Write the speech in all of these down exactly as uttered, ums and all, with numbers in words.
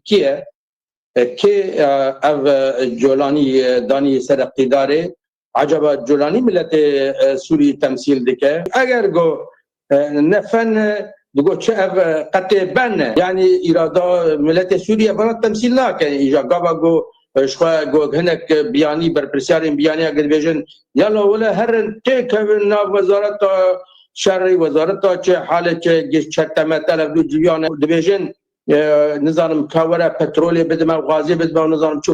kî ye? E, kê, e, ev, e, Colanî, e, danî ser îqtîdarê? Acaba Colanî miletê, e, Sûrî temsîl dike? Eger go, e, ne fen, e, digo çi ev, e, qetê ben e? Yanî îrada miletê Sûrî vana temsîl nake. Îja gava go, e, ji xwe go hinek, e, biyanî, berpirsyarên biyaniya gi dibêjin, yala wele herin têkevin nav wezareta şerî, wezareta çi, halê çi, giş çeteme telev du civiyan dibêjin, e, nizanim ka were petrolê bidime, gazê bidime, nizanim çi,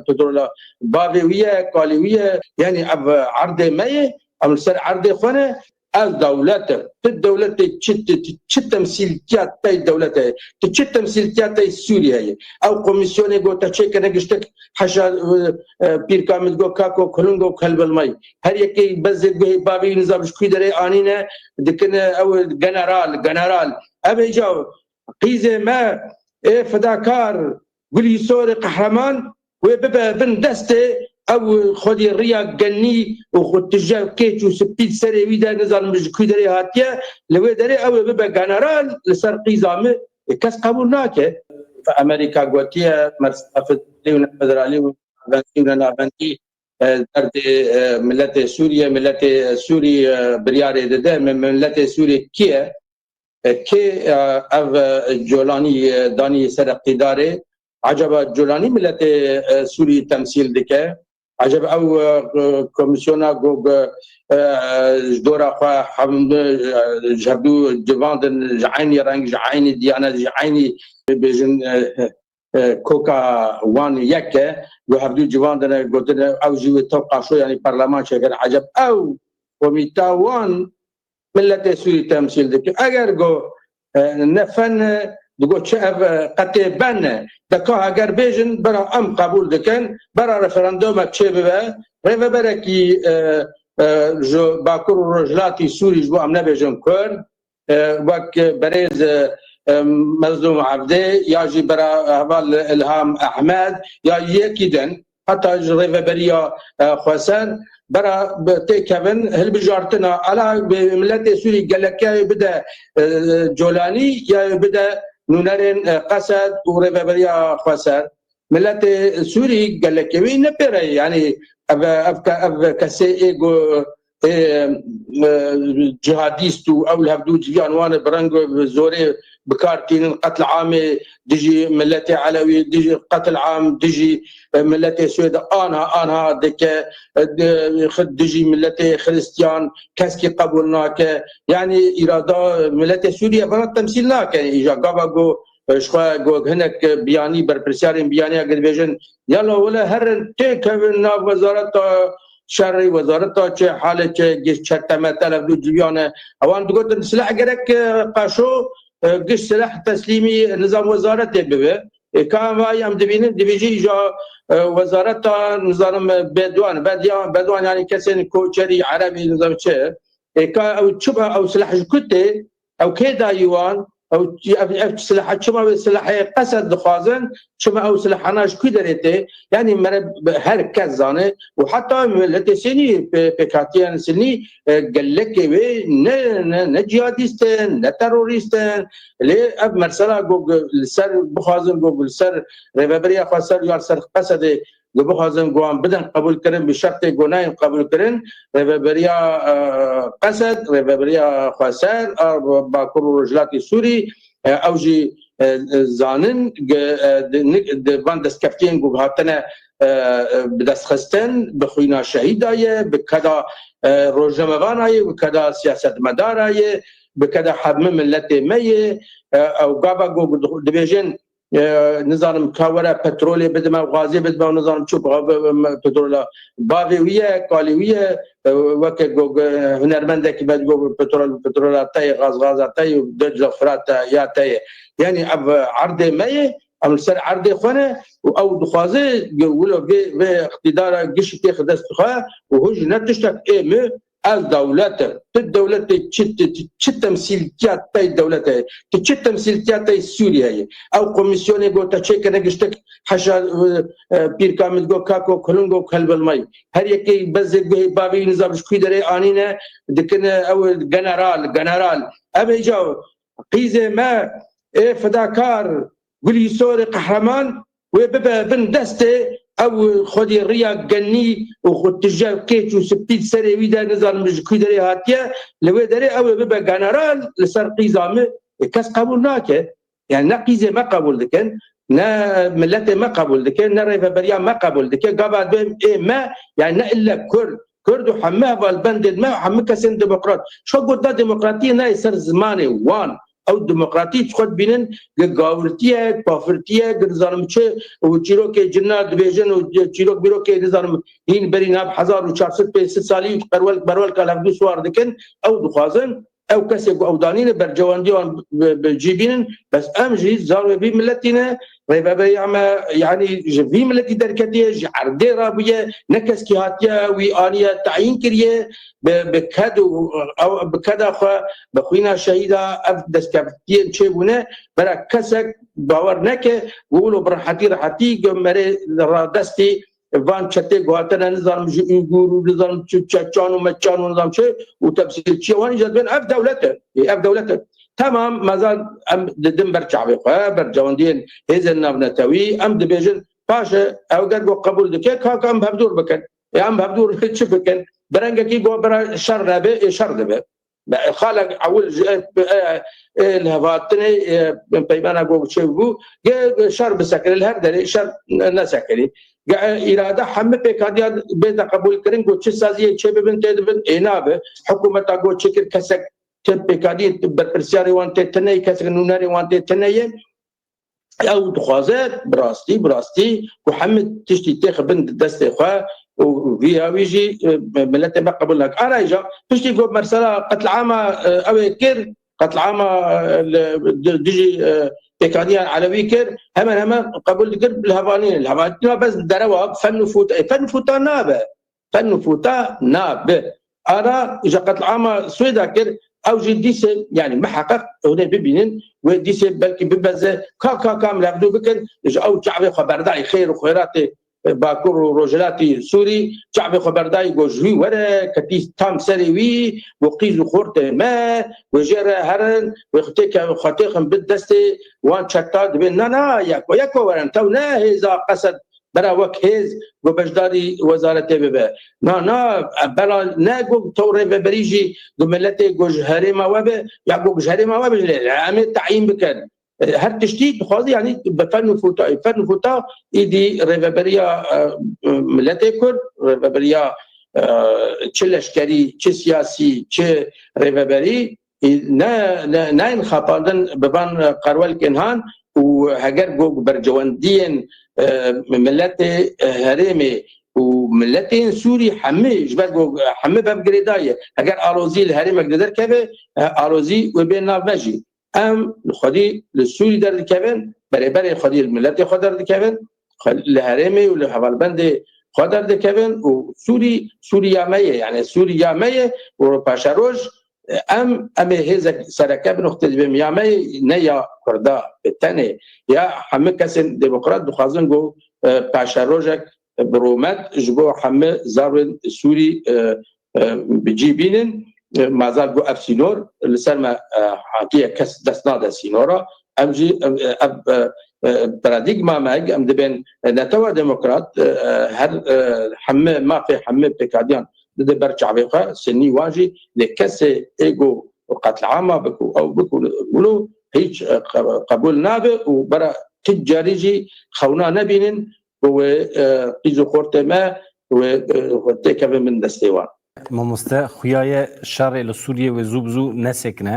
petrola bavê wî ye, kalê wî ye. Yanî ev erdê me ye, em li ser erdê xwe ne. Ez dewlet im. Tu dewletê çi, tu, tu çi temsîltiya tey dewlet heye? Tu çi temsîltiya tey Sûriye ye? Ew komîsyonê got te çêkirine giştek heşa, e, e, pîrka min digot kako, kulungo, kelbilmay. Her yekê bezê guhê bavê wî nizam ji kû derê anîne, dikine ew general, general. Ev hêca qîzê me, ê fedakar, Gulî Sorê qehreman, wê bibe bin destê ew xwedî riya genî û xwe tije keç û spî serê wî de, nizanim ji kû derê hatiye, li wê derê ew ê bibe general li ser qîza min, ê kes qebûl nake. Amerîka gotiye, mersefe federalî û navendî û nenavendî, e, derdê, e, miletê Sûriye, miletê Sûrî, e, biryarê dide, mi-, miletê Sûrî kî ye? E, kê, e, ev, e, Colanî, e, danî ser îqtîdarê? Acaba Colanî miletê, e, Sûrî temsîl dike? Acaba ew, e, e, komîsyona ku, e, e, ji dora xwe hemû, e, ji hevdû civan din, ji eynî reng, ji eynî diyanet, ji eynî bêjin, e, e, koka wan yek e, ku hevdû civan din e, gotine ew jî wê tev qaşo, yanî perleman çêkin. Eceb ew komîta wan miletê Sûrî temsîl dike? Eger go, e, ne fen e, digo çi ev, e, qetê ben e? De ka heger bêjin, bera em qebûl dikin, bera referanduma çêbibe, rêveberekî, e, e, ji Bakur û Rojhilatî Sûrî, ji bo em nebêjin Kurd, e, wek berêz, e, e, Mezlûm Evdê ya jî bera heval Ilham Ehmed ya yekî din, heta ji Rêveberiya, e, Xweser bera bi-, têkevin hilbijartina, ala bi miletê Sûrî gelekê bide, e, Colanî ya bide nûnerên, e, Qesed û Rêveberiya Xweser. Miletê Sûrî gelekê wî ne pêre ye. Yanî ev, ev ke-, ev kesê ê ku ê, e, cihadîst û ew li hevdû civiyan wan bi reng û bi zorê bi kar tînin, qetl amê dijî miletê Elewî, dijî qetl am dijî, e, miletê Swêd anha, anha dike, e, di-, xi-, dijî miletê Xiristiyan keskî qebûl nake. Yanî îrada miletê Sûriye vana temsîl nake. Îja gava ku, e, ji xwe ku hinek, e, biyanî, berpirsiyarên biyaniya gi dibêjin, yala wele herin têkevin nav wezareta şerî, wezareta çi, halê çi, giş çeteme telev du civiyane. Ewan digotin silah gerek, e, qaşo, e, giş silah teslîmî nizam wezaretê bibe. E, ka em vayî em dibînin, divê jî îja, e, wezareta, nizanim, e, Bedwan, Bedya-, Bedwan, yanî kesên koçerî, Erebî, nizam çi. E, ka ew çi be, ew silah ji ku tê, ew kê dayî wan, ew, ev, ev silaha çima wê silahê Qesed dixwazin, çima ew silahana ji ku derê tê? Yanî mere her kes zane û heta miletê Sînî pê-, pêkhatiyên Sînî, e, gelekê wê ne, ne, ne cihadîst in, ne terorîst in. Lê ev mesela ku li ser bixwazin, ku li ser rêveberiya Xweser ya li ser Qesedê, ku bixwazin ku wan bidin qebûlkirin, bi şertê ku nayên qebûlkirin, rêveberiya, e, Qesed, rêveberiya Xweser, a, Bakur û Rojhilatê Sûrî, e, ew jî, e, e, zanin, ge-, e, di, nik-, di van destkeftiyên ku hatine, e, e, bi dest xistin, bi xwîna şehîda ye, bi keda, e, rojnamevana ye, bi keda siyasetmedara ye, bi keda hemî miletê me ye, e, ew gava ku dibêjin, e, nizanim ka were petrolê bidime, gazê bidime û nizanim çi, ba-, ba-, ba-, petrola bavê wî ye, kalê wî ye, e, weke go-, go-, hunermendekî me digo petrol, petrola te ye, gaz, gaza te ye, Decla Firat te, ya te ye. Yanî ev erdê me ye, em li ser erdê xwe ne û ew dixwaze ge-, wilo vê, vê îqtîdara gişî têxe dest xwe û hûn jî ne tiştek ê min, ez dewlet im. Tu dewletê çi, tu, tu çi temsîltiya tey dewlet heye? Tu çi temsîltiya tey Sûriye ye? Ew komîsyonê got te çêkirine giştek heşa, e, e, pîrka min digot kako, kulungo, kelbilmay. Her yekê bezê guhê bavê wî nizam ji kû derê anîne, dikine ew general, general. Ev hêca qîzê me ê fedakar Gulî Sorê qehreman wê bibe bin destê ew xwedî riya genî û xwe tije kêç û spî serê wî de nizanim ji kû derê hatiye, li wê derê ew ê bibe general li ser qîza min, e, kes qebûl nake. Yani ne qîzê me qebûl dikin, ne miletê me qebûl dike, ne rêveberiya me qebûl dike. Gava dibêm ê me, yani ne ille Kurd, Kurd û hemû hevalbendên me, hemû kesên demokrat. Şo got da demokratiyê nayê ser zimanê wan. Ew demokratî ji xwe dibînin, gi gawirtiye, pafirtiye, gi nizanim çi û çîrokê cina dibêjin û çîrok bîrokê nizanim hîn berî nav hezar û çar sed pênc sed salî û qerwel berwelka levdû siwar dikin. Ew dixwazin ew kesê ku ew danîne bercewendiya wan bi, bi cî bînin, bes em jî zarê vî miletî ne, rêveberiya me, yanî ji vî miletî derketiye, ji erdê rabûye, ne keskî hatiye wî aniye tayîn kiriye, bi, bi ked û ew bi keda xwe, bi xwîna şehîda ev destkeftiyên çêbûne, bera kesek bawer neke, wilo bi rehetî rehetî ge merê radestî van çetê ku hatine, nizanim ji Uygûr û nizanim çi Çeçan û Meçan û nizanim çi û temsîlçiya wan îcar bên ev dewlet e. Ê, ev dewlet e. Temam, mezal em didin ber çavê xwe, ber cewendiyên hêzên navnetewî, em dibêjin, paşe ew ger ku qebûl dike, kaka em hevdûr bikin. Ê, em hevdûr çi bikin? Bi rengekî ku bira şer nebe, ê şer dibe. Xalek ewil ji, e, e, e, li hev hatinê, e, peymana ku çêbû, ge şer bisekinî, li her derê şer ne-, nesekinî. Ge, e, îrade hemî pêkatiyan bête qebûlkirin, ku çi saziyê çê bibin tê dibin, ê nabe. Hikûmeta ku çêkir kesek tê pêkatiyê berpirsiyarê wan tê tune ye, kesek nûnerê wan tê tune ye. Ew dixwaze bi rastî, bi rastî ku hemî tiştî têxibin di destê xwe û vî ya wî jî, e, miletê me qebûl nake. Ara îja piştî ku mesela qetlama, e, ew ê kir, qetlama, e, li, di, dijî, e, pêkaniyan Elewî kir, hemen hemen qebûl dikir li hevalînê. Li hevalîna bes derewa fen û fûta, e, fen û fûta nabe. Fen û fûta nabe. Ara ji qetlama Swêda kir, ew jî dîsê, yani miheqeq hûnê bibînin, wê dîsê belkî bibeze, ka, ka, ka em levdû bikin, ji ew çavê xwe berdayî xêr û xêratê, e, Bakur û Rojhilatî Sûrî, çavê xwe berdayî, got ji wî were, ketî tam serê wî, got qîz û xortê me, wê jê re herin, wê xwe têke, xwe têxin bi destê wan çeta dibê, na, na, yeko, yeko werin, tew ne hêza qesed bera wek hêz ku beşdarî wezaretê bibe. Na, na, bela ne ku tew rêveberî jî ku miletê ku ji herêma we be, ya ku ji herêma we be jî lê em ê tayîn bikin. E, her tiştî dixwaze, yanî bi fen û fûta, fen û fûta îdî rêveberiya, e, miletê Kurd, rêveberiya, e, çi leşkerî, çi siyasî, çi rêveberî, e, ne, ne, nayên xapandin bi van qerwelkên han û heger ku bercewendiyên, e, miletê, e, herêmê û miletên Sûrî hemî, ji ber ku hemî bev girêdayî ye. Heger alozî li herêmek de derkeve, e, alozî wê bê nav me jî. Em li xwedî li Sûrî derdikevin, berê berê xwedî li miletê xwe derdikevin, xwe-, li herêmê û li hevalbendê xwe derdikevin û Sûrî, Sûriya me ye, yani Sûriya me ye û paşeroj, e, em, em ê hêzek sereke bi noxtê dibêm ya me ye, ne ya Kurda bi tenê, ya hemî kesên demokrat dixwazin ku, e, paşerojek bi rûmet ji bo hemî zarên Sûrî, e, e, bi cî bînin. E, mazal ku ev sînor li ser me, e, hatiye, kes dest nade sînora. Em jî, e, ev, e, e, paradîgma me, em dibên netewa demokrat, e, e, her, e, hemî mafê hemî pêkadiyan dide ber çavê xwe, senî wan jî, lê kesê ê ku qetlama biku, ew biku, wilo hîç, e, qe-, qebûl nabe û bera tu carî jî xewna nebînin ku wê, e, qîz û xortê me wê, e, têkevin bin destê wan. Mamoste, xuya ye şerê li Sûriyê wê zû bi zû nesekine.